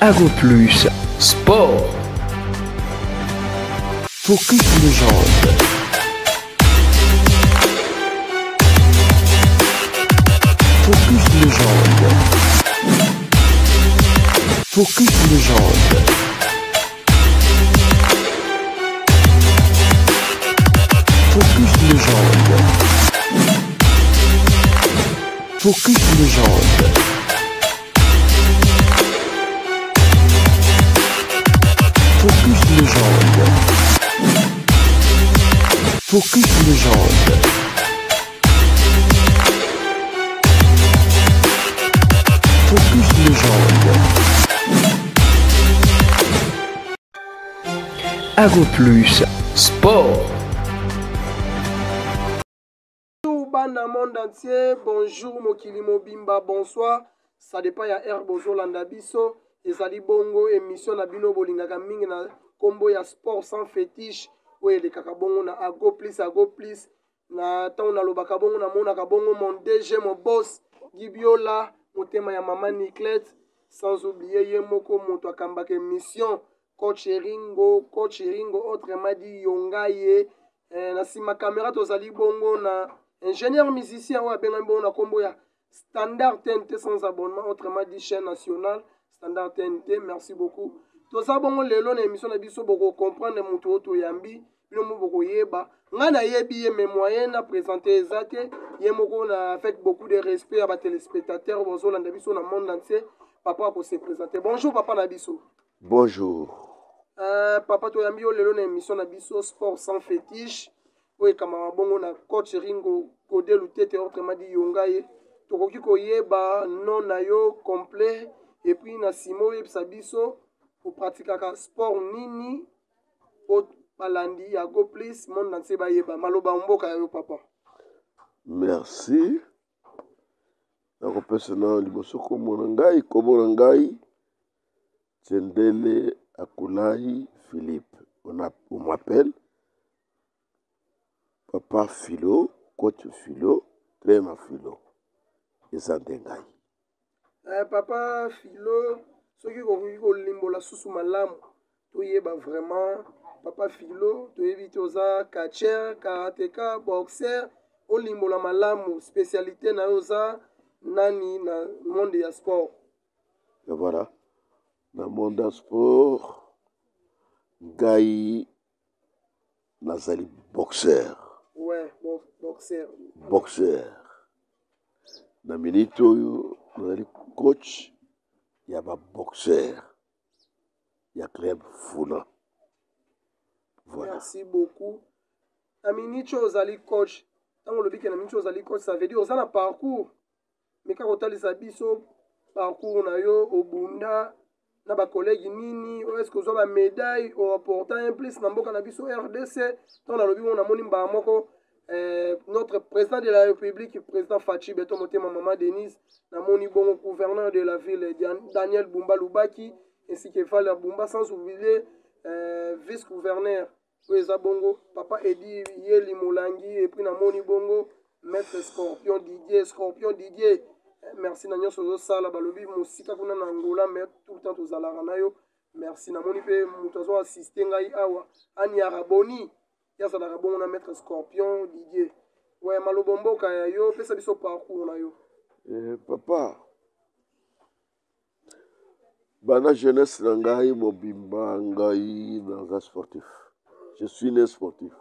Ago Plus Sport. Focus Légende. Focus Légende. Focus Légende. Focus Légende. Focus Légende. Focus Légende. Focus Légende. Focus Légende. Ago Plus Sport. Bonjour bana monde entier, bonjour mokili mobimba, bonsoir. Ça dépend ya heure bozolanda biso. Ezali bongo émission na bino bolingaka mingi na kombo ya sport sans fétiche oyo elekaka bongo na Ago Plus Ago Plus. Na ntango nalobaka bongo namonaka bongo mon DG mon boss Gibiola motema ya mama Niclette sans oublier ye moko moto akambaka émission coach Ringo, coach Ringo autrement dit Yongaye. Eh, na nsima kamera tozali bongo na ingénieur musicien oyo abengami bongo na nkombo ya Standard TNT sans abonnement autrement dit chaîne nationale Standard TNT. Merci beaucoup. Toza bongo lelo na émission na biso boko comprendre moto oyo toyambi bino mo bokoyeba ngai nayebi ye mais moyen na présente eza te ye moko na avec beaucoup de respect ya batelespectateur bozolanda biso na monde entier papa akose présente. Bonjour papa na biso. Bonjour. Papa toyambi yo lelo na émission na biso sport sans fétiche oyo ekamama bongo na coach Ringo Gode Lutete autrement dit Yongaye. Tokoki koyeba nom na yo complet et puis na simo oyebisa biso opratikaka sport nini po balandi ya Go Plus monde entier bayeba maloba mboka ya yo papa. Merci. Nakopesa na liboso kombo na ngai, kombo na ngai Tsendele Akulayi Philippe. On m'appelle Papa Philo, coach Philo, trainer Philo. Eza nde ngai. Papa Philo, soki okoki kolimbola susu malamu, toyeba vraiment Papa Philo, toyebi te oza catcheur, karateka, boxer, olimbola malamu spécialité na yo oza nani na monde ya sport. Et voilà, na monde ya sport, ngai nazali boxeur. Ouais, bon, boxeur. Boxeur. Na minute oyo nazali coach ya ba boxeur ya club Funa. Voilà. Merci beaucoup. Na minute oyo ozali coach, ntango olobi ke na minute oyo ozali coach, ça veut dire oza na parcours. Meka kotalisa biso parcours na yo, obunda na ba collègue nini, oyo est-ce que ozwa ba médaille, o apporta un plus na mboka na biso RDC. Ntango nalobi bongo namoni mbala moko notre président de la République, président Fatshi Beton Motema Mama Denise, namoni bongo gouverneur de la ville Daniel Bumba Lubaki ainsi que Valère Bumba, sans oublier vice-gouverneur oyo eza bongo papa Edi Yeli Molangi, et puis namoni bongo maître Scorpion Didier, Scorpion Didier, merci na nyonso ozosala, balobi mosika kuna na Angola mais tout le temps tozalaka na yo. Merci, namoni mpe moto azo assister ngai awa Aniara Boni, ye azalaka bongo na maître Scorpion Didier. Ouais, malobo mboka ya yo, pesa biso parcours na yo. Papa, bana jeunesse na ngai mobimba ngai naza sportif. Je suis né sportif.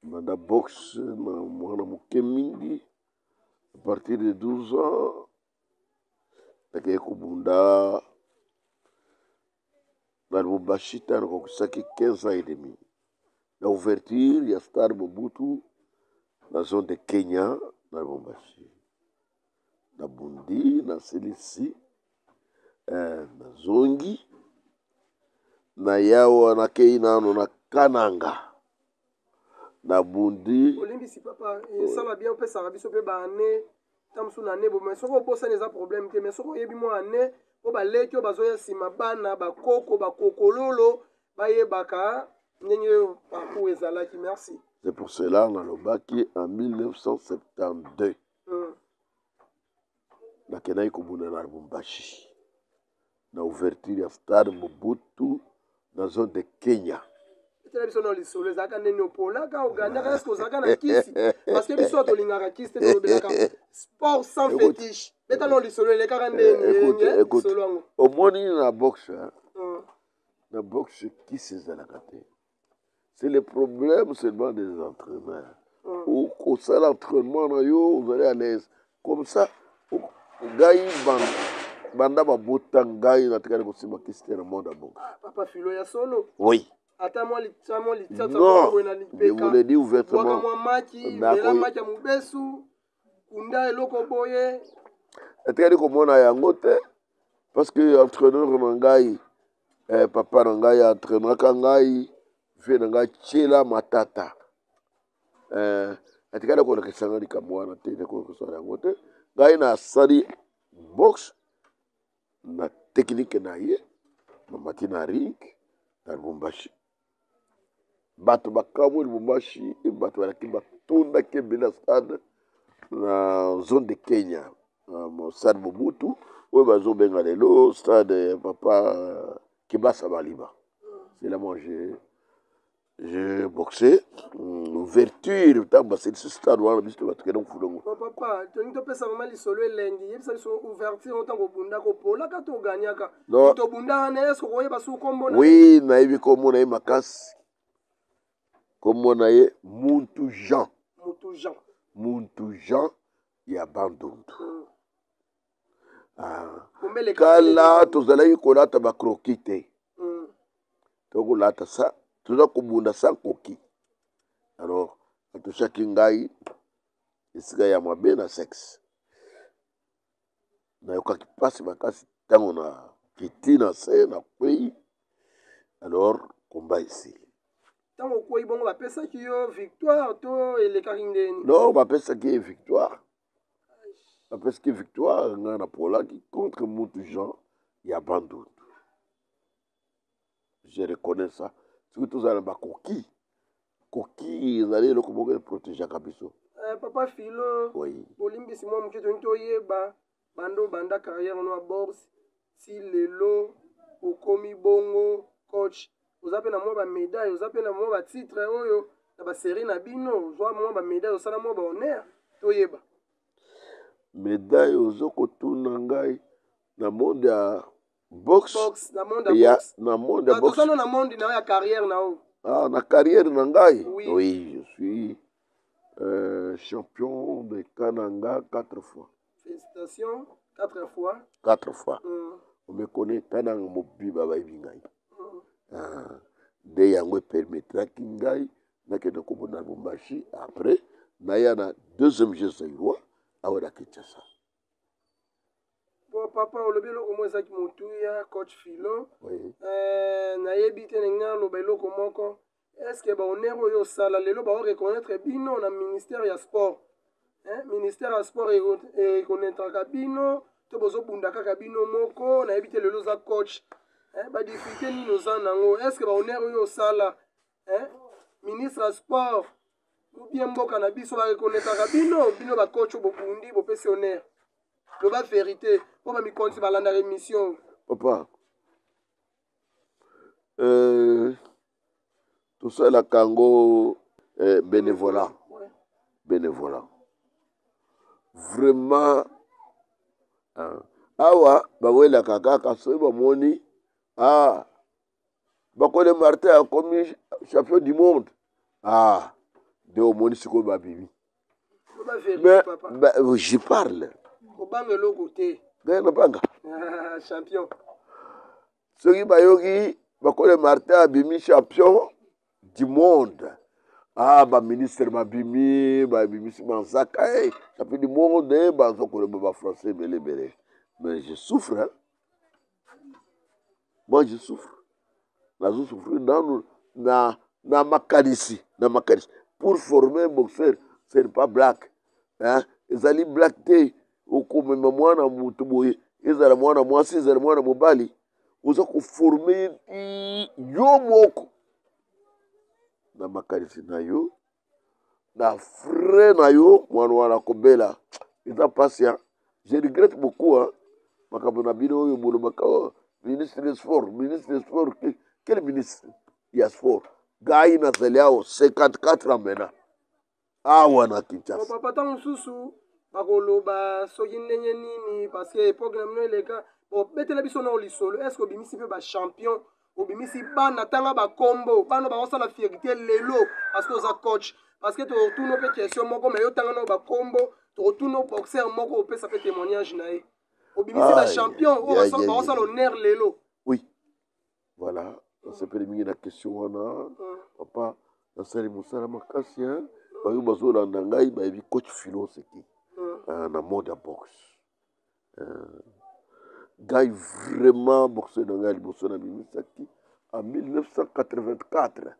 Banda boxe na mwana moke mingi, à partir de 12 ans nakei kobunda na Lubumbashi ntango nakokisaki 15 ans et demi na ouverture ya Stade Mobutu na zone de Kenya na Lubumbashi. Nabundi nasilisi, nazongi na yawa nakei nano na Kananga nabundi. Olimbisi papa, esala bien opesaka biso mpe ba année ta mosusu na année bo, mais soki obosani eza problème te, mais soki oyebi mwa année po baleki oyo bazoya nsima bana bakoko bakokololo bayebaka ndenge oyo parcours ezalaki. Merci. C'est pour cela nalobaki en 1972 nakendaki kobunda na Lubumbashi. Na ouverture ya stade Mobutu na zone de Kenya. Etela biso na lisolo ezalaka ndeni opolaka ogandaka eske ozalaka na kisi parce que biso tolingaka kisi te, tolobelaka sport sans fétiche. Beta na lisolo elekaka ndeni lisolo yango. Omoni na boxe, na boxe kisi ezalaka te. C'est le problème seulement des entraîneurs. Okosala entraînement na yo, ozali à l'aise comme ça. Ngai banda babota ngai, natikali kosimba kisi te na monde ya boxe. Ah, papa Filo, ya solo? Oui. Ata mwa litya, mwa litya? Non, je vous le dis ouvertement. Mwa maki, mela maki ya mobesu, kunda eloko boye. Natikali komona yango te parce que entraîneur na ngai, papa na ngai entraînaka ngai, vieux na ngai Tiela Matata, atikali kolakisa nga likambo wana te. Nakoki kosala yango te. Ngai nasali boxe na technique na ye. Namati na ring na Lubumbashi, bato bakamwe. Lubumbashi, bato balaki, batondaki ebele na stade na zone de Kenya, stade Mobutu oyo bazobenga lelo stade ya papa Kibasa Baliba. C'est là moi j'ai boxé ouverture ntango basilisi stade wana, biso bato kende kofulongo. Papa, tolingi topesa mama lisolo elengi. Yebisa biso ouverture ngo, ntango obundaka, opolaka to oganyaka? Tobunda wana, eske okoyeba su kombo na? Oui, nayebi kombo na ye makasi. Kombo na ye Muntu Jean. Muntu Jean. Muntu Jean ya Bandundu. Ah. Kala tozalaki kolata bacroquis te. Tokolata sa toza kobunda sans croquis. Alors atushaki ngai esika ya mabe na sexe, nayokaki mpasi makasi ntango na kiti na se, nakwei. Alors combat esili. Ntango okwei bongo, bapesaki yo victoire to elekaki ndeni? Non, bapesaki ye victoire, bapesaki victoire. Ngai napolaki contre Mutu Jean ya Bandundu, je reconnais ça. Soki tozala na bakoki, koki ezali eloko moko eprotégeaka biso. Papa Filo. Oui. Bolimbisi mwa moke, tolingi toyeba banda obanda carrière no ya boxe ti lelo okomi bongo coach, oza mpe na mwa bamédaille, oza mpe na mwa batitre oyo na basérie na bino, ozwa mwa bamédaille, osala mwa bahonneur, toyeba. Médaille ozo kotuna ngai na monde ya boxe? Boxe, na monde ya boxe. Na monde ya boxe. Tozano na monde na yo ya carrière na yo. Ah, na carrière na ngai? Oui. Oui, je suis champion de Kananga quatre fois. Félicitations, quatre fois. Quatre fois. On me connaît, Kananga mobimba bayebi ngai. Ah, nde yango epermettraki ngai nakende komona Lubumbashi, après naya na deuxième jeu zaïrois awa na Kinshasa. Bon, papa, olobi eloko moko ezalaki motuya, coach Filo. Oui. Nayebi te ndenge naloba eloko moko. Est ce que bahonneur oyo osala lelo, baoreconnaître bino na ministère ya sport, hein? Ministère ya sport ereconnaîtraka bino to bozobunda kaka bino moko? Nayebi te, lelo oza coach, hein? Badifficulté nini oza nango? Est ce que bahonneur oyo osala, hein? Ministre ya sport ou bien mboka na biso bareconnaîtraka bino, bino bacoach oyo bobundi, bopesi honneur? Loba vérité mpo bamikonzi balandaka émission. Papa, tosalaka yango bénévolat. Bénévolat vraiment, hein. Awa bawelaka kaka soki bamoni, ah, Bakole Martin akomi champion du monde, ah, nde omoni sikoyo babimi. Loba vérité. Mais papa. Ba, je parle. Kobanga eloko te. Ngai nabanga? Champion. Soki bayoki Bakole Martin abimi champion du monde, ah, baministre babimi, babimisi manzaka, hey, champion du monde, eh, baza koloba bafrançais ebele ebele. Mais je souffre, hein? Moi je souffre, nazo souffrir nanu na makanisi, na makanisi. Pour former un boxeur, ce n'est pas blague, hein? Ezali blague te. Okomema mwana moto boye, ezala mwana mwasi, ezala mwana mobali, oza koforme ye yo moko na makanisi na yo, na frais na yo. Mwana wana kobela eza mpasi, hein? Je regrette beaucoup, hein? Makambo na bino oyo bolobaka, oh, Ministre de sport, ministre de sport, quel ministre ya sport? Ngai nazali awa 54 ans maintenant awa na Kinshasa. Papa, ntango mosusu bakoloba soki ndenge nini, parce que époque na bino eleka. Betela biso nao lisolo. Est ce que obimisi mpe bachampion, obimisi bana? Tanga bakombo bana bakosala fierté lelo, parce que oza coach. Parce que tokotuna mpe question moko, mais yo tanga nao bakombo. Tokotuna boxer moko, opesa mpe témoignage na ye. Obimisi bachampion oyo bakosala honneur lelo? Oui, voilà, nasepeli mingi na question wana, papa. Nasali mosala makasi. Bayo bazolanda ngai bayebi coach Philo seki na monde ya boxe. Ngai vraiment, boxeur na ngai liboso nabimisaki en 1984,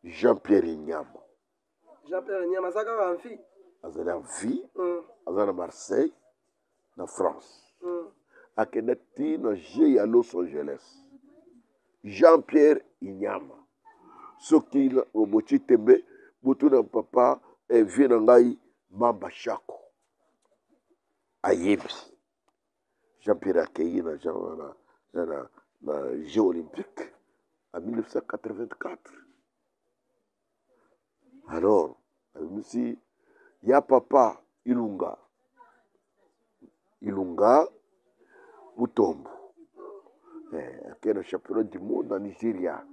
Jean-Pierre Nyama. Jean-Pierre Nyama aza kaka en vie? Azali en vie. Aza na Marseille, na France. Akenda ti na Jeux ya Los Angeles. Jean-Pierre Inyama, soki botie tembe, botuna papa vie na ngai Mamba Shako, ayebi. Jean-Pierre akei na Jeux olympique en 1984. Alors abimisi ya papa Ilunga, Ilunga Mutombo, akei na championnat du monde na Nigeria.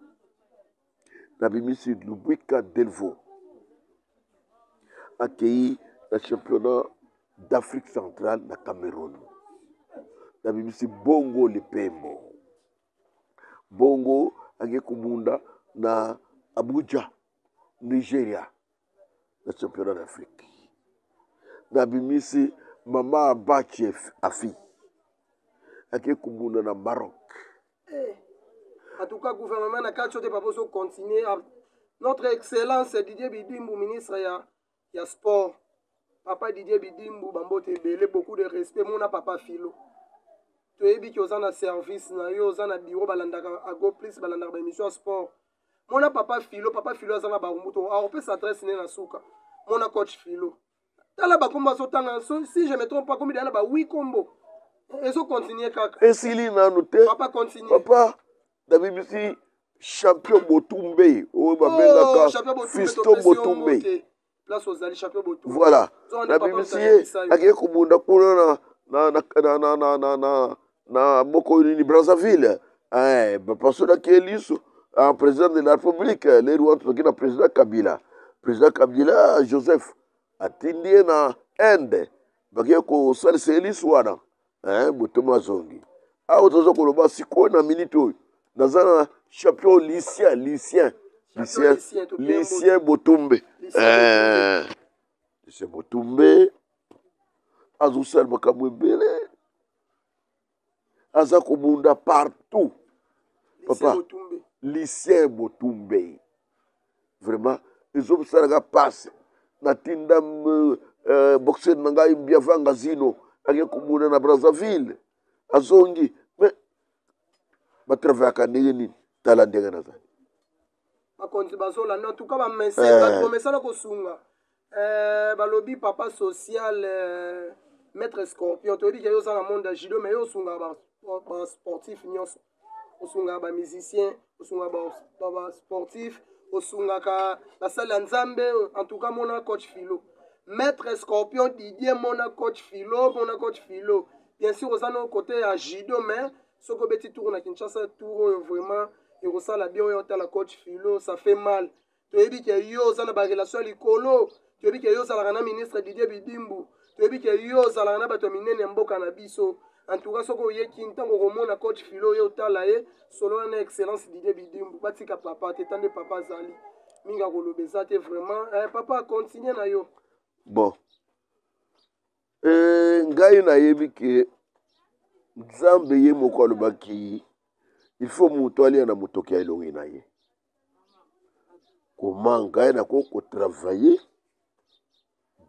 Nabimisi Lubwika Delvo, akei na championnat d'Afrique centrale na Cameroun. Nabimisi Bongo Lipembo, Bongo akei kobunda na Abuja, Nigeria, na championnat d'Afrique. Nabimisi mama Abachi Afi, akei kobunda na Maroc. En tout cas, gouvernement na kati te, papa, ozo continuer. Notre excellence Didier Bidimbu, ministre ya sport, papa Didier Bidimbu, bambote ebele, beaucoup de respect. Mona papa Philo, toyebi ki oza na service na yo, oza na bureau, balandaka Ago Plus, balandaka baémission ya sport. Mona papa Philo, papa Philo aza na Barumbu, to akopesa adresse ne na suka. Mona coach Philo, tala bakombo azotanga. Si je me trompe pas, komi na ba 8 kombo. Ezocontinue kaka? Esili nanu te. Papa, continue. Papa, nabimisi champion Botumbe oyo babengaka Fisto Botumbe. Place ozali, champion Botumbe. Voilà, nabimisi ye, akei kobunda kuna na moko nini, Brazzaville. Bapasolaki ye liso. Président de la République leri wana tozalaki na président Kabila, président Kabila Joseph, atindi ye na Inde, bakei kosalisa ye liso wana. Botomo azongi awa. Toza koloba sikoyo na minute oyo, naza na champion Lucien, Lucien, Lucien, Lucien Botumbe. Lucien Botumbe azosala makambo ebele, aza kobunda partout, papa Lucien Botumbe. Vraiment ezosalaka mpasi. Natinda boxer na ngai Biavanga Zino, ake kobunda na Brazzaville, azongi. Mais batravaillaka ndenge nini? Tala ndenge nazali. Bakonzi bazolanda. En tout cas, bamesana kosunga. Balobi papa social, maître Scorpion, toyebi ke yo oza na monde ya judo, mais yo osungaka basportif nyonso, osungaka bamusicien, osungaka basportif, osungaka basali ya Nzambe. En tout cas, mona coach Philo, maître Scorpion Didier, mona coach Philo, mona coach Philo. Bien sûr, oza na côté ya judo, mais soki obeti tour na Kinshasa, tour oyo vraiment ekosala bien oyo otala coach Philo. Ça fait mal. Toyebi ke yo oza na barelation ya likolo, toyebi ke yo ozalaka na ministre Didier Bidimbu, toyebi ke yo ozalaka na bato ya minene ya mboka na biso. En tout cas, soki oyeki, ntango okomona coach Philo, oyo otala ye solo wana, excellence Didier Bidimbu, batika papa te, tande papa azali mingi akoloba eza te. Vraiment, papa, continue na yo. Bon, ngai nayebi ke Nzambe ye moko alobaki il faut moto alia na motoki ya elongi na ye. Comment ngai nakoki kotravailler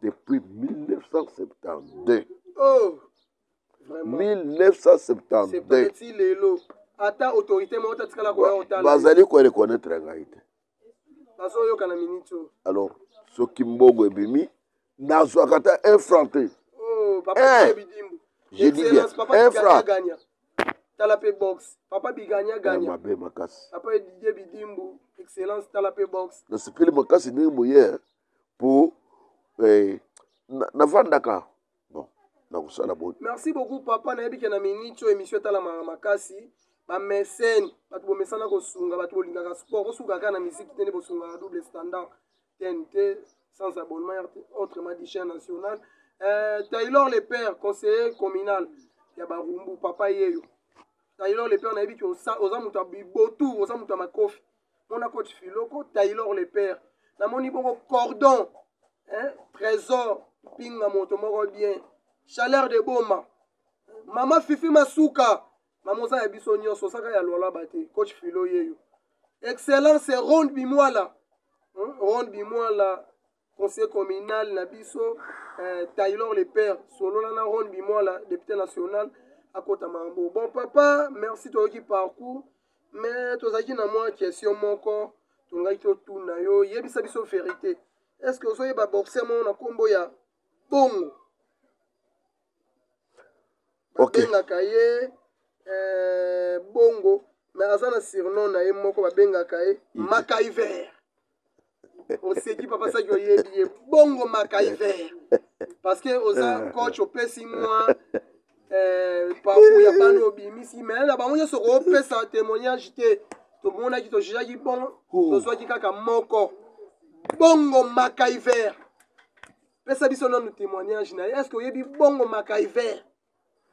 depuis 1972? Oh, 1972. Ti lelo, ata autorité moko tatikala koya otala? Bazali koreconnaître ngai te. Bazoyoka na minute oyo. Alors soki mbongo ebimi, nazwaka ata un franc te. Oh, papa. Je dis bien un franc. Tala mpe box, papa biganya ganya. Mabe makasi. Papa Didier Bidimbu, excellence, tala mpe box. Nasepeli makasi ndenge boye mpo eh, navandaka bon nakosala boye. Merci beaucoup papa, nayebi ke na minute oyo émission etalamaka makasi, bamesene bato bomesana kosunga bato bolingaka sport, kosuka kaka na misiki te nde bosungaka double standard TNT sans abonnement, autrement dit chaîne nationale. Taylor le père, conseiller communal ya Barumbu, papa yeyo. Taylor le père, nayebi ke oza moto ya bibotu, oza moto ya makofi. Mona coach Filoko, Taylor le père. Namoni bongo cordon, hein, trésor, pinga moto moko bien. Chaleur de Boma. Mama Fifi Masuka, mama oza ya biso nyonso, osaka ya Lualaba te, coach Philo yeyo. Excellence Ronde Bimwala, Ronde Bimwala, conseiller communal na biso, Taylor le père, solola na Ronde Bimwala, député national, akota mambo. Bon papa, merci toyoki parcours, mais tozalaki na mwa question moko, tolingaki totuna yo, yebisa biso vérité. Est-ce que ozoyeba boxer moko na kombo ya Bongo? Babengaka ye Bongo, mais aza na surnom na ye moko, babengaka ye Makaiver. Oseki papa saki oyebi ye Bongo Makaiver parce que oza coach, opesi mwa parcours ya bana obimisi, mais na bango nyonso koopesa témoignage te, tomonaki tojugeaki bon, tozwaki kaka moko Bongo Makaiver. Pesa biso nanu témoignage na ye. Est-ce que oyebi Bongo Makaiver,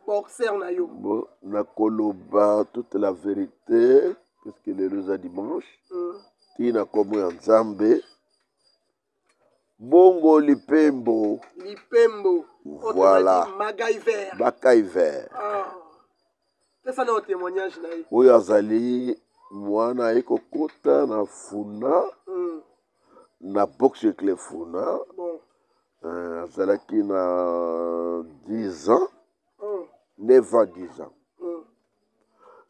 boxer na yo? Bon, nakoloba toute la vérité puisque lelo eza dimanche. Tina kombo ya Nzambe, Bongo Lipembo. Lipembo. Voilà. Makaiver. Makaiver. Pesa nanu témoignage na ye. Oyo azali mwana aye kokota na Funa. Na boxe clé Funa. Bon. Azalaki na 10 ans. 9 ans, 10 ans.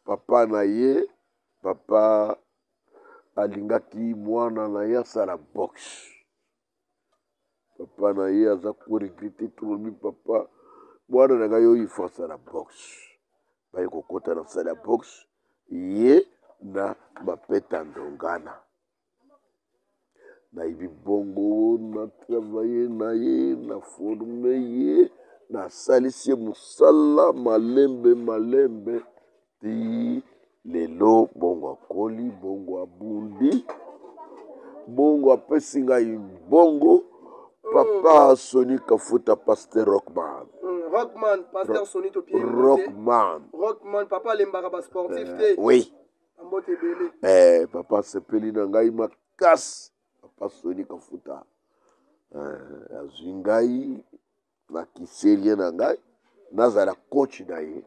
Papa na ye, papa alingaki mwana na ye asala boxe. Papa na ye aza koregrete tolobi papa mwana na ngai oyo ifo asala boxe. Baye kokota na sala ya boxe ye na mapeta ndongana. Nayebi bongo na travaille na ye, na forme ye, nasalisi ye mosala malembe malembe ti lelo bongo akoli, bongo abundi, bongo apesi ngai bongo. Papa Sony Kafuta, pasteur Rockman. Rockman, pasteur Sony Topier. Rockman. Rockman, papa alembaka ba sportif te. Oui. Mbote ebele. Papa sepeli na ngai makasi, papa Sony Kafuta. Azwi ngai na kiserie na ngai, nazala coach na ye.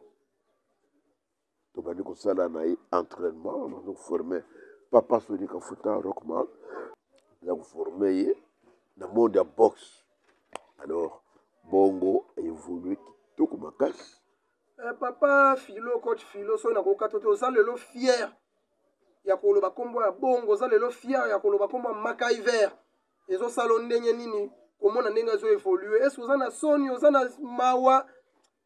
Tobandi kosala na ye entraînement, nazo former papa Sony Kafuta Rockman, naza koformer ye na monde ya boxe. Alors bongo évolue kitoko makasi. Papa Philo, coach Philo, soki nakoka to te, oza lelo fier ya koloba kombo ya Bongo, oza lelo fier ya koloba kombo ya Makaiver. Ezosala ndenge nini komona ndenge azo évoluer? Est-ce oza na soni, oza na mawa?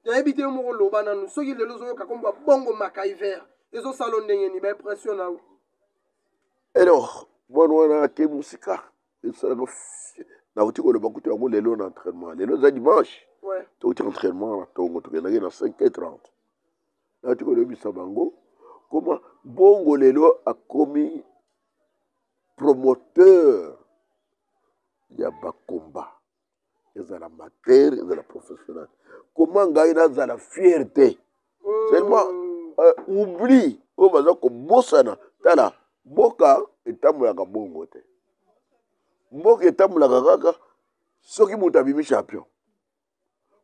Nayebi te, yo moko loba nanu, soki lelo ozoyoka kombo ya Bongo Makaiver, ezosala ndenge nini, ba impression na yo? Alors mwana wana ake mosika, esalaka nauti koloba kutu yango lelo na entraînement, lelo eza dimanche. Touti entraînement na tongo, tokendaki na 5h30. Nauti kolobisa bango koma Bongo lelo akomi promoteur ya bakomba, ezala amateur, ezala professionnel. Koma ngai nazala fier te, seulement oublie oyo baza kobosana. Tala, mboka etambolaka bongo te, mboka etambolaka kaka soki moto abimi champion.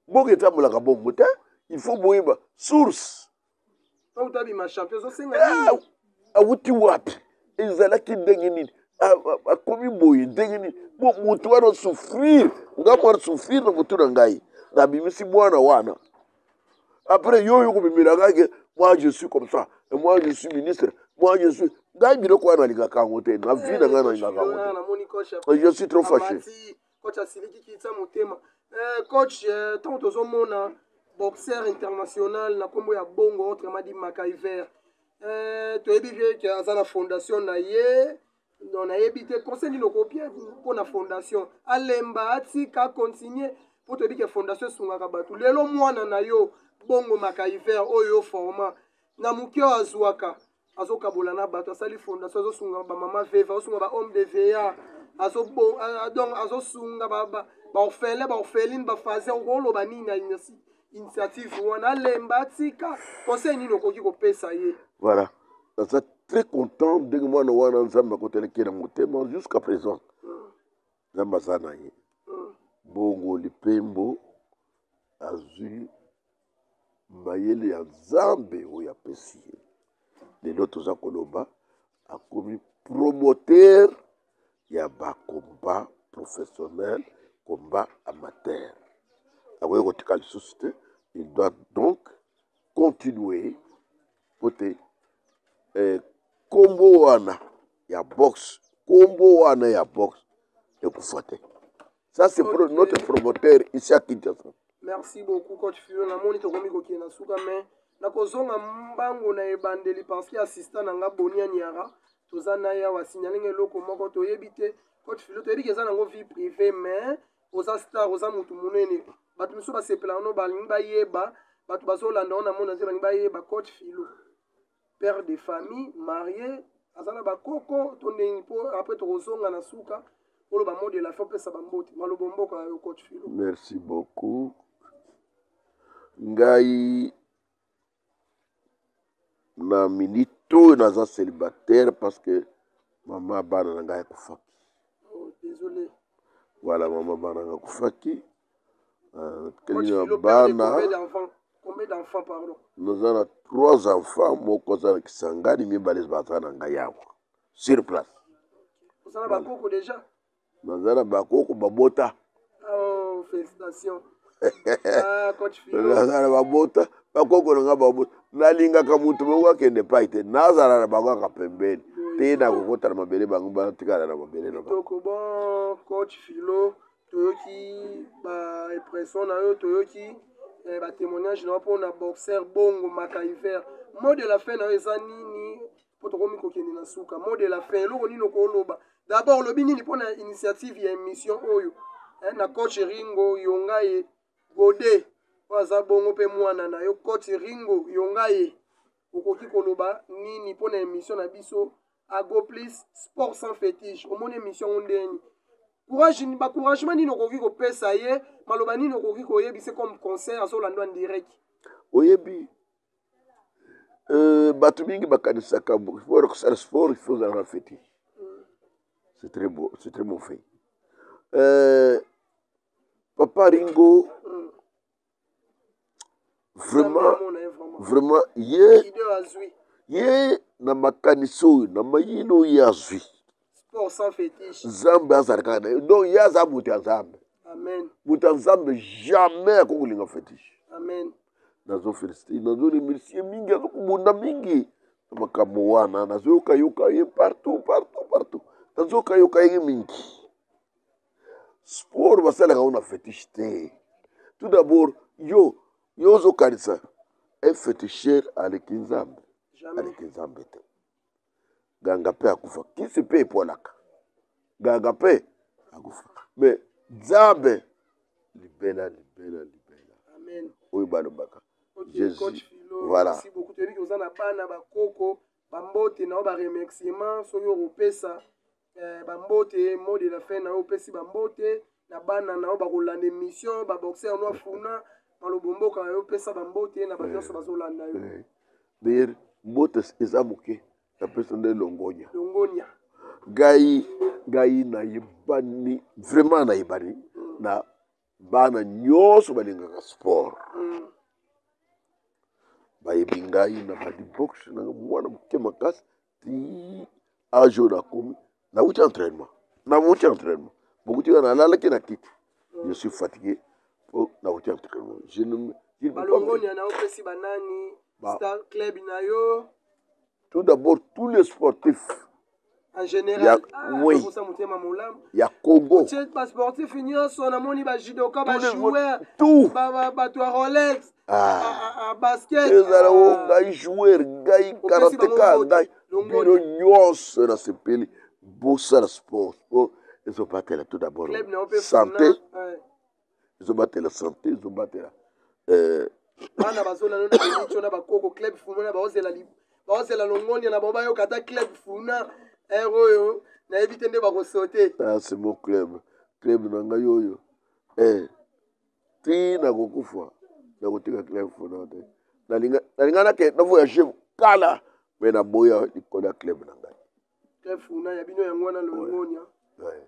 Mboka etambolaka bongo te, il faut boyeba source. Awuti wapi, ezalaki ndenge nini, akomi boye ndenge nini. Bo moto wana souffrir, nga mwana souffrir na motu na ngai, nabimisi mwana wana. Après yo yo kobimela ngai ke moi je suis comme ça, et moi je suis ministre, moi je suis ngai biloko wana nalingaka yango te na vie na ngai, nalingaka yango te, je suis trop fâché. Coach asiliki, kitisa motema. Coach, ntango tozomona Boxeur international na nkombo ya Bongo, autrement dit Macaiver. Toyebi ke aza na fondation na ye. Donc nayebi te conseil nini okopia mpo na fondation, alemba, atika, continue, mpo toyebi ke fondation esungaka bato. Lelo mwana na yo Bongo Macaiver oyo forma na moke oyo azwaka, azokabola na bato, asali fondation, azosunga bamama veuve, azosunga bahomme de vieillard, donc azosunga baorphelin, baorpheline, bafaser. Okoloba nini na initiative wana? Alemba, atika, conseil nini okoki kopesa ye? Voilà, naza très content ndenge mwana wana Nzambe akotelaki na motema. Jusqu'à présent Nzambe aza na ye. Bongo Lipembo azwi mayele ya Nzambe oyo apesi ye. Lelo toza koloba, akomi promoteur ya bacombat professionnel, combat amateur. Akoki kotika lisusu te, il doit donc continuer po te kombo wana ya boxe, kombo wana ya boxe ekufa te. Ça, c'est okay. Notre promoteur ici à Kinshasa. Merci beaucoup, coach Philo. Namoni tokomi kokende na suka, mais nakozonga mbango na ebandeli parce que assistant na nga Bonia Niara toza na ye awa, signalinga eloko moko. Toyebi te, coach Philo, toyebi ke eza nango vie privée, mais oza star, oza motu monene, bato mosusu basepelaka no, balingi bayeba, bato bazolanda o na mona nze balingi bayeba: coach Philo, père de famille, marié, aza na bakoko to ndenge? Mpo après tokozonga na suka, oloba mot de la fin, opesa bambote, maloba mboka na yo, coach Philo. Merci beaucoup. Ngai na minute oyo naza célibataire parce que mama bana na ngai akufaki. Oh, désolé. Voilà, mama bana ngai akufaki. Coach Philo, père de bana combien d'enfants? Combien d'enfants, pardon? Naza na trois enfants. Moko aza na Kisangani, mibale baza na ngai awa sur place. Oza na bakoko déjà? Naza na bakoko babota. Oh, félicitations. Ah, coach Philo. Naza na babota, bakoko na ngai babota. Nalingaka motu moko akende pai te, nazala na bango kaka pembeni te, nakokota na mabele, bango batikala na mabele na bango. Kitoko. Bon, coach Philo, toyoki baimpression na yo, toyoki batémoignage na yo mpona boxer Bongo Macaiver. Mot de la fin na yo eza nini, mpo tokomi kokende na suka? Mot de la fin, eloko nini okoloba? D'abord, olobi nini mpona initiative ya émission oyo na coach Ringo Yongaye Gode, oyo aza bongo mpe mwana na yo? Coach Ringo Yongaye, okoki koloba nini mpona émission na biso Ago Plus Sport sans fétiche? Omoni émission yango ndeni? Courage, bacouragement nini okoki kopesa ye? Maloba nini okoki koyebisa comme conseil? Azolanda en direct. Oyebi, bato mingi bakanisaka mpona kosala sport il faut ozala na fétiche. C'est très beau, c'est très mauvais. Papa Ringo, vraiment, vraiment, ye azwi ye na makanisi oyo, na mayele oyo ye azwi, sport sans fétiche, Nzambe azala kaka na ye. Donc ye aza moto ya Nzambe. Amen. Moto ya Nzambe jamais akoki kolinga fétiche. Amen. Nazofélicité, nazoremercie mingi, azokobunda mingi na makambo wana. Nazoyokayoka ye partout, partout, partout, nazoyokayoka ye mingi. Sport basalaka ngo na fétiche te. Tout d'abord, yo ozokanisa un féticheur aleki Nzambe? Jamais. Aleki Nzambe te. Ganga mpe akufa, kisi mpe epwalaka, ganga mpe akufa, mais Nzambe libela, libela, libela. Amen. Oyo balobaka. Ok. Jésus. Coach Philo, Voilà. merci beaucoup. Toyebi ke oza na bana, bakoko, bambote na yo, baremerciement soki okopesa bambote, mot de la fin na yo, opesi bambote na bana na yo bakolanda émission, baboxer no afuna, malobo mboka na yo, opesa bambote na bato nyonso bazolanda yo. D'ailleurs, mbote eza moke, napesa nde longonya. Longonya. Ngai nayebani vraiment, nayebani na bana nyonso balingaka sport. Bayebi ngai na badi boxe nanga mwana moke makasi ti age oyo nakomi. Nauti entraînement, nauti entraînement, bokuti nga nalalaki na kiti, je suis fatigué po nauti entraînement. Je ne peux pas. Balongonya na yo, opesi banani? Star club na yo? Tout d'abord, tous les sportifs. En général, ah, oui. Ya Congo. Ba sportif nyonso namoni ba judoka, ba joueur, tout. Ba bato ya Rolex. Ah. Basket. Ezala o ngai joueur, ngai karateka, ngai bino nyonso nasepeli bosala sport. Sport ezobatela tout d'abord santé, ezobatela santé, ezobatela Bana bazolanda na benitio na bakoko Club Funa, baozela longonia na bango, bayoka ata Club Funa ere oyo, nayebi te nde bakosote. Ah, c'est mon club, club na ngai oyo ti nakokufa nakotika Club Funa te. Nalinga nake na voyage kala, me naboya likolo ya club na ngai. Club Funa ya bino yango wana, longonia. Ouais.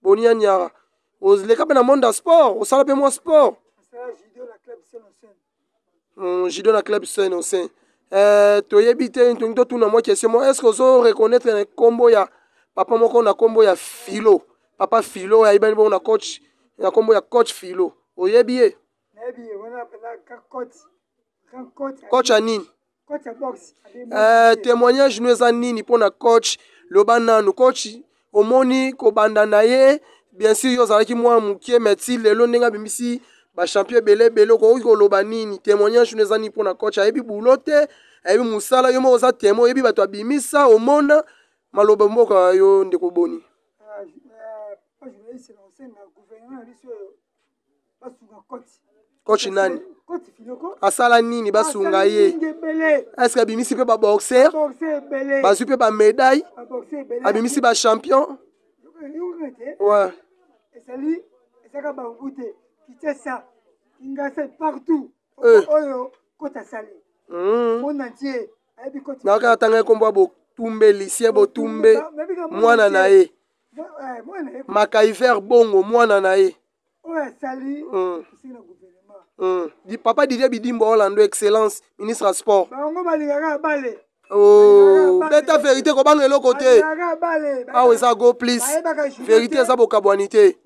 Boni Anyara, oleka mpe na monde ya sport, osala mpe mwa sport, judo na Club Saint Innocent. Toyebi te, tolingi totuna mwa question mo: est ce que ozo reconnaître na nkombo ya papa moko na nkombo ya Filo, papa Filo oyo ayebani bongo na coach, na nkombo ya coach Filo? Oyebi ye? Coach ya nini? Témoignage no eza nini mpona coach? Loba nanu. Coach omoni kobanda na ye, bien sûr yo ozalaki mwana moke, mais ti lelo ndenge abimisi bachampion ebele ebele, okoki koloba nini? Témoignage no eza nini mpona coach? Ayebi boulot te, ayebi mosala. Yo moko oza témoin, oyebi bato abimisa, omona. Maloba mboka yo, ndeko Boni. Papa journaliste, na osenga gouvernement na biso oyo basunga coach. Coach nani? Coach Filoko. Asala nini basunga ye? Mingi ebele. Est-ce abimisi mpe baboxer? Boxer ebele. Bazwi mpe bamédaille? Baboxer ebele. Abimisi bachampion? Yoka te. Ouais. Ezali ezaka bangu te, Kinshasa, Kingasa, partout. Oyo coach asali, monde entier ayebi coach. Nakaka tanga nkombo ya bo Botumbe, Lucien Botumbe, mwana na ye. Makaiver Bongo, mwana na ye. Oyo asali na gouvernement. Papa Didier Bidimbo Orlando, excellence, ministre ya sport. Bango balingaka bale. Oh, beta vérité, kobanga eloko te. Awa eza go plus. Vérité eza bokabwani te.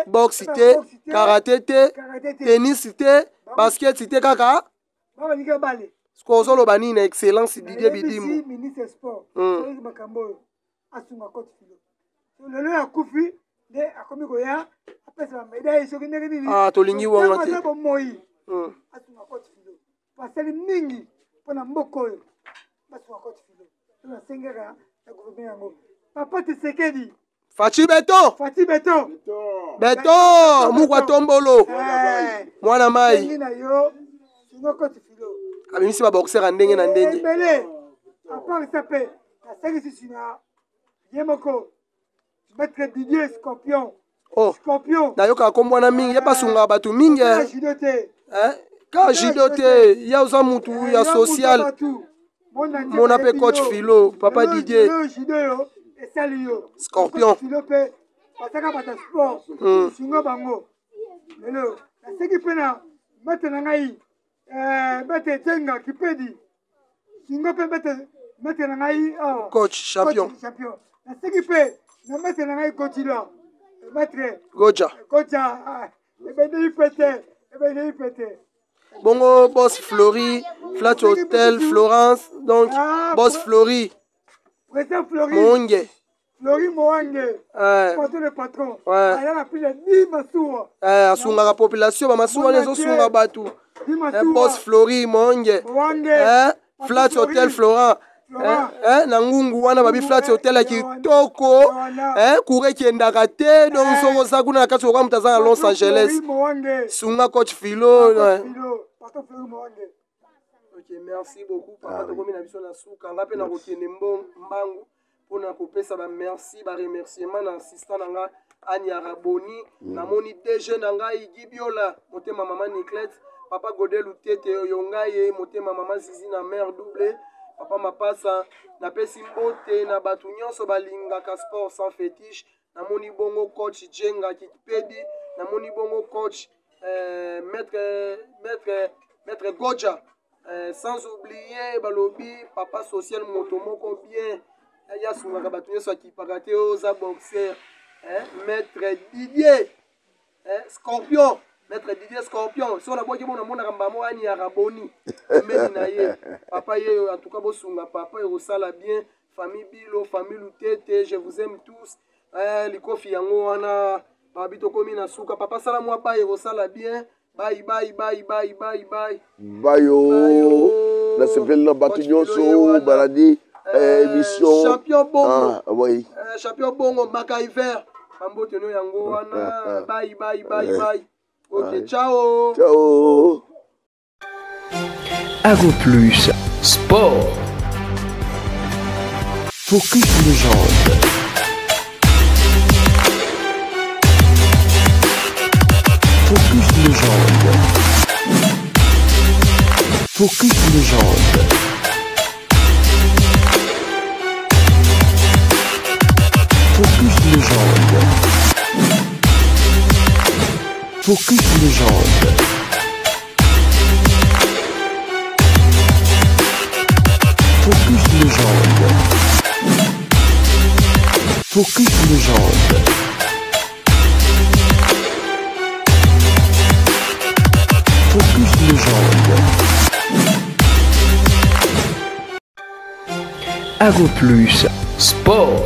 Boxe te, karaté te, tennis te, basket te, kaka. Sikoyo ozoloba nini na excellence Didier Bidimbo? Ministre sport. Makambo oyo asunga cote filo. Lelo akufi nde akomi koya apesa ba médaille soki ndenge nini. Ah, tolingi wanga te. Bomoi. Asunga cote filo. Basali mingi mpona mboka oyo basunga cote filo. Nasengaka na gouvernement yango. Papa Tshisekedi. Fachi Beton. Fachi Beton. Beton, mukwa tombolo. Mwana mai. Na yo, sunga cote filo. Abimisi ba boxer ya ndenge na ndenge. Ebele. À part ça pe, nasengisi sina ye moko maître Didier Scorpion. Oh. Scorpion. Nayokaka kombo wana mingi, ye basungaka bato mingi. Judo te. Ka judo te, ya oza mutu ya social. Mona pe coach Philo, papa Didier. Judo yo esali yo. Scorpion. Philo pe basaka bata sport. Sunga bango. Lelo naseki pe na maître na ngai maître Jenga Kipedi. Sunga pe maître na ngai awa. Coach champion. Coach champion. Naseki pe na maître na ngai Gotila. Maître Goja. Goja. Ebendeli pete, ebendeli pete. Bongo boss Flory, Flat Hotel Florence, donc boss Flory. Président Flory. Moange. Flory Moange. Patron le patron. Aya na plus de 10 masuwa. Asungaka population ba masuwa nezo sunga batu. Boss Flory Moange. Moange. Flat Hotel Florent. Na ngungu wana babi Flat Hotel ya kitoko, courant ekendaka te, donc soki oza kuna na kati okoka moto aza na Los Angeles. Sunga coach Philo. Ok, merci beaucoup papa, tokomi na biso na suka. Nga mpe nakokende mbangu mpona kopesa ba merci, ba remerciement na assistant na nga Anya Raboni, namoni DG na ngai Gibiola, motema mama Niclette, papa Godel Tete oyo ngai motema mama Zizi na mère double, papa Mapasa, napesi mbote na bato nyonso balingaka sport sans fétiche. Namoni bongo coach Jenga Kipedi, namoni bongo coach maître Goja, sans oublier balobi papa social moto moko bien ya sungaka bato nyonso akipaka te oza boxer, maître Didier Scorpion, maître Didier Scorpion. So na bwaki bona monaka mbamo ani ya Raboni pembeni na ye papa ye. En tout cas bosunga papa ekosala bien. Famille Bilo, famille Lutete, je vous aime tous. Likofi yango wana babi tokomi na suka. Papa sala mwa baye ekosala bien. Bye bye bye bye bye bye. Bayo nasepeli na bato nyonso balandi émission. Champion Bongo. Ah, oui. Champion Bongo Makaiver. Bambote no yango wana. Bye bye bye bye. Ok, ciao. Ciao. Ago Plus Sport. Focus Légende. Focus Légende. Focus Légende. Focus Légende. Focus Légende. Focus Légende. Focus Légende. Focus Légende. Ago Plus Sport.